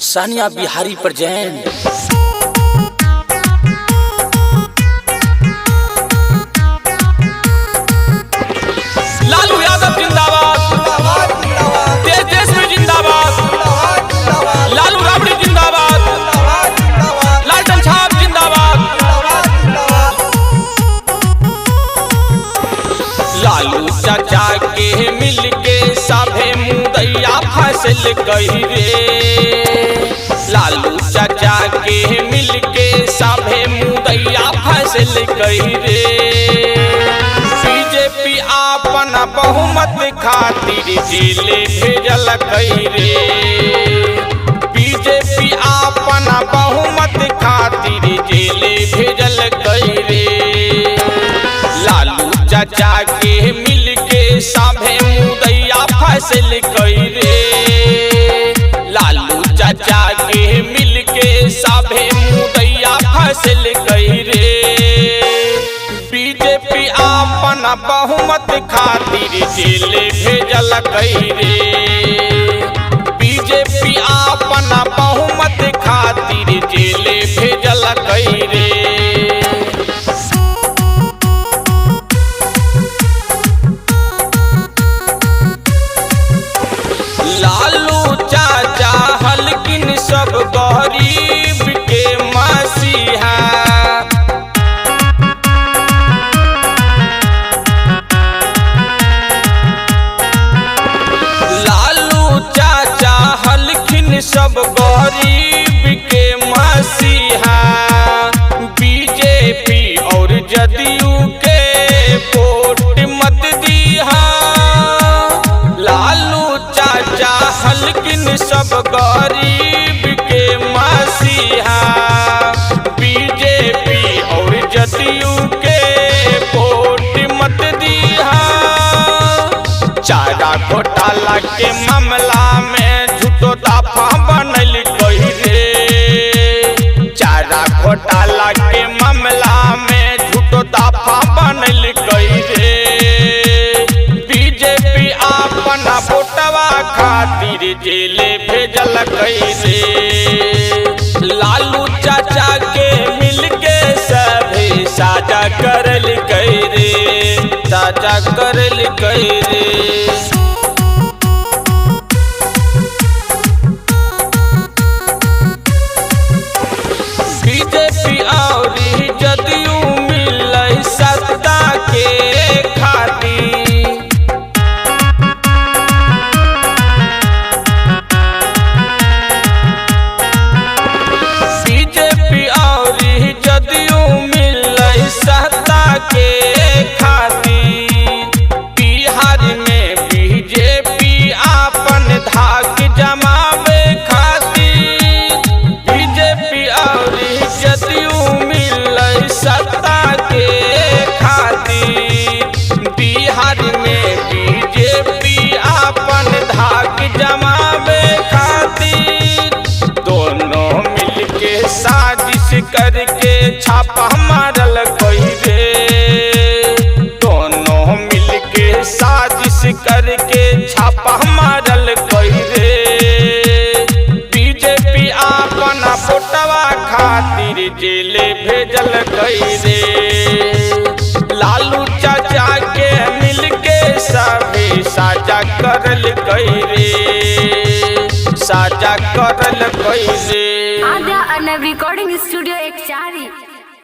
सानिया बिहारी पर जैन। लालू यादव जिंदाबाद, देश देश में जिंदाबाद, लालू राबड़ी जिंदाबाद, लालटन छाप जिंदाबाद। लालू चाचा के मिल के सभे मुदैया फसल कही रे। लालू चाचा के मिल के सभे मुदैया फसल कही रे। बीजेपी आपन बहुमत खातिर जेल भेजल कही रे। बीजेपी आपन बहुमत खातिर जेल भेजल कही रे। लालू चाचा के मिल के सभे मुदैया फसल कही रे। लालू चाचा के मिल के सभे मुदैया फसल कही रे। बीजेपी आपन बहुमत खातिर जेल भेजल कही रे। बीजेपी आपन बहुमत खातिर जेल भेजल कही रे। लालू चाचा हलकिन सब गरीब के मसीहा। लालू चाचा हलखिन सब गरीब के मसीहा। बीजेपी और जदयू के वोट मत दिहा। लालू चाचा हलकिन सब गरीब के मसीहा। बीजेपी और जदयू के वोट मत दिहा। चारा घोटाला के मामला में झूठो दाफा बनल कही रे। चारा घोटाला के मामला में झूठो दाफा बनल कही रे। बीजेपी आपन वोटवा खातिर जेल भेजल कही रे। लालू चाचा के मिल के सभी साजा करल कही रे, साजा करल कही रे। बीजेपी और जदयू मिले सत्ता के खातिर। बीजेपी और जदयू मिले सत्ता के खातिर। बिहार में बीजेपी आपन धाक जमावे खातिर। बीजेपी और जदयू मिले सत्ता के खातिर। बिहार में बीजेपी आपन धाक जमावे खातिर। दोनों मिलके साजिश करके छापा मारल कही रे। दोनों मिलके साजिश करके छापा मारल कही रे। बीजेपी आपन वोटवा खातिर जेल भेजल कही रे। लालू चाचा के मिल के सभी साजा करल कही रे, साजा करल कही रे। आद्या अर्नब रिकॉर्डिंग स्टूडियो एक चारी।